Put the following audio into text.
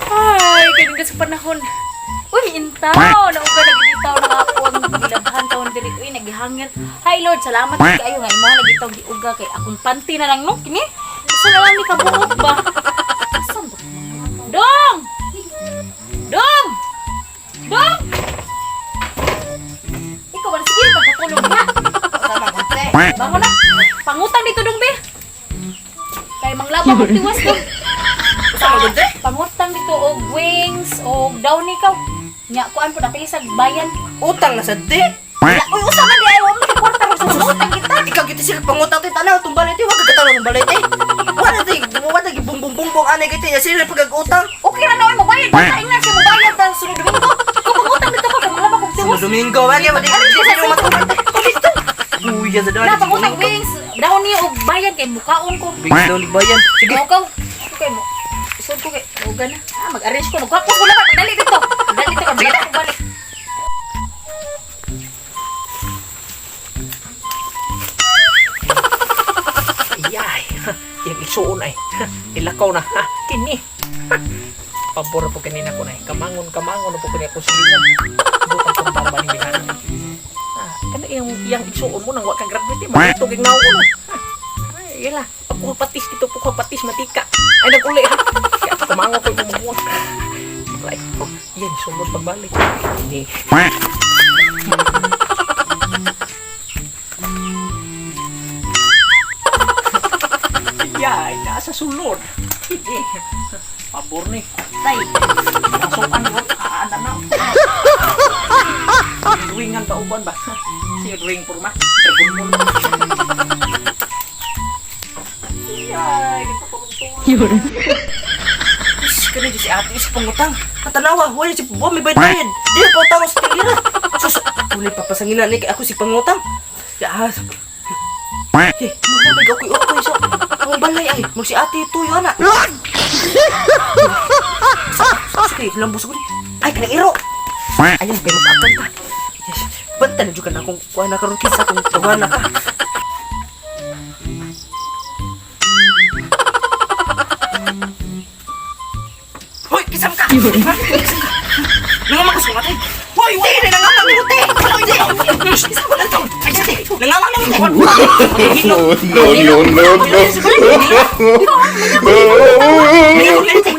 Ay, ganun ka sa panahon. Uy, intaw! Nauga nagitaw na ako ang gilabhan taon diri. Uy, nagihangil. Hi Lord, salamat kaayo nga imo nagitaw giuga kay akong panty na lang no kini. Usa na lang ni kabuot ba? Asan ba? Dong! Dong! Dong! Ikaw ba sige pagkatulog na? Sama konti. Bangon na. Pangutang dito dong be. Kay manglaba kog tiwas dong. Sama konti. Pangutang dito og wings og downy ka. Nya kuan po napili sa bayan. Utang na sa di. Nya, uy usa man di ay wa man kay kwarta ron sa utang kita. Ikaw kita sila pangutang ti tanaw tong balay ti wa ka katanaw tong balay ti. Wala ti wala ti bung bung bung bung anay kay ti sila pagag-utang. Okay ra na oy mobayad ta ingnan siya mobayad ta sunod Domingo. Kung pangutang dito ko kay manglaba kog Sunod tiwas. Domingo wa kay wala di sila matubang. Dito. Buya sa Na pangutang wings, downy og bayan kay mukaon ko. Wings daw ni bayan. Sige. Sige. Ikaw, kay mo. Isod ko kay uga na. Ah, mag-arrange ko magwapos ko lang magdali dito. Magdali dito kay balik balik. Iyay, yang isuon ay. Ilakaw na. Ha, kini. Ha, pabor po kanina ko na. Kamangon, kamangon na po kini ako silingan. Butang kong bamba ni Bihana. Ah, kana iyang iyang isuon mo nang wa ka graduate, magtugig na ako no. Ha, ay, ila. Pagkuha patis dito, pagkuha patis matika. Ay naguli ha. Kaya kamangon ko imong muon. Ay, oh, yan sulod pagbalik. Kini. Iyay, nasa sulod. Kini. Pabor ni. Tay. Masukan ko. Ana na. Ringan ba uban ba? Si ring purma. Dragon Ball. Iyay, Is kani si ate is pangutang. Katanawa, wala si wa may bayad. Di pa utang sa tindira. Sus, wala papasangina ni kay ako si pangutang. Ya. Eh, mga may gakoy okoy sa ang balay ay mag si ate tuyo ana. Sige, lambos ko ni. Ay, kanang iro. Ayun, kay magpatong ta. Yes. Banta na jud ka na kung kuha na karon kisa kung tuwa na ka. Hoy, kisam ka! Ha? Kisam ka! Nangamang ka sa ate! Hoy, wala na nangamang ni Ute! Kisam ka lang to! Ay, ate! Nangamang ni Ute! No, no, no, no. Nangamang ni Ute!